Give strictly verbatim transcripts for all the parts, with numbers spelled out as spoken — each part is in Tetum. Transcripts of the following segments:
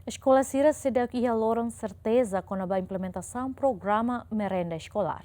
Eskola sira seidauk iha loron serteza kona-ba implementasaun programa merenda eskolár.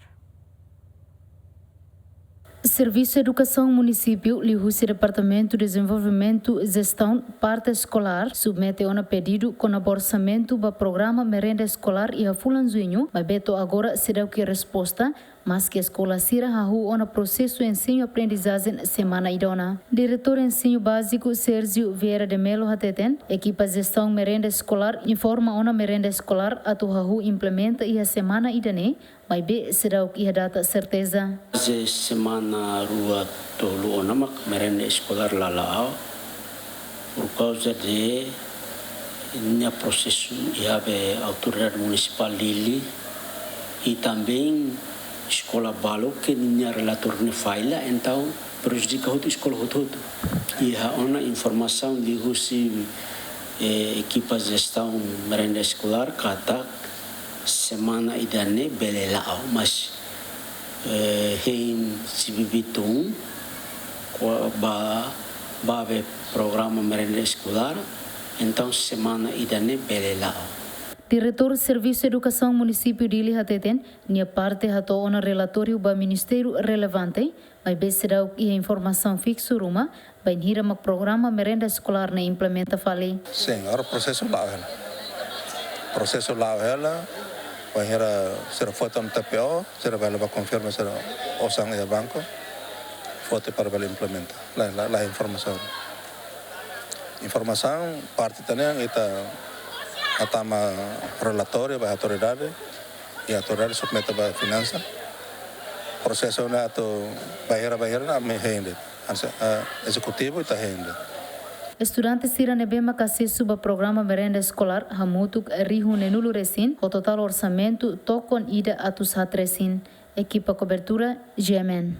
Servisu Edukasaun Munisípiu liuhusi Departamentu Dezenvolvimentu Jestaun Parte Eskolár submete ona pedidu kona-ba orsamentu ba programa merenda eskolár iha fulan Juñu, maibé to'o agora seidauk iha resposta, maski eskola sira hahú ona prosesu ensinu-aprendizajen semana ida ona. Diretór Ensinu Báziku Sérgio Vieira de Melo hateten, ekipa jestaun merenda eskolár informa ona merenda eskolár atu hahú implementa iha semana ida-ne'e, maibé seidauk iha data serteza. Hanesan semana rua tolu ona mak merenda eskolár la la'o, por kauza de nia prosesu iha be autoridade munisipál Dili, i também eskola balu ke nia relatóriu ne'e falla, entaun prejudika hotu eskola hotu-hotu. Iha ona informasaun liuhusi, eh, ekipa jestaun merenda eskolár katak semana ida-ne'e bele la'o, mas, eh, hein sibibitun kona-ba, ba be programa merenda eskolár, entaun semana ida-ne'e bele la'o. Diretór Servisu Edukasaun Munisípiu Dili hateten, nia parte hato'o ona relatóriu ba ministériu relevante, maibé seidauk iha informasaun fiksu ruma bainhira mak programa merenda eskolár ne'e implementa fali. Sin, agora prosesu la'o hela. Prosesu la'o hela, bainhira sira foti ona T P O, sira bele ba konfirma sira osan iha banku, foti para bele implementa. La, la, la informasaun. Informasaun parte ida-ne'e ita hatama relatóriu ba autoridade, i autoridade submete ba finansa. Prosesu ne'e atu bainhira, bainhira ne'e ami hein de'it. Hanesan, eh, ezekutivu ita hein de'it. Estudante sira ne'ebé maka asesu ba programa merenda eskolár hamutuk rihun neenulu resin, ho totál orsamentu tokon ida atus haat resin. Ekipa kobertura, G M N.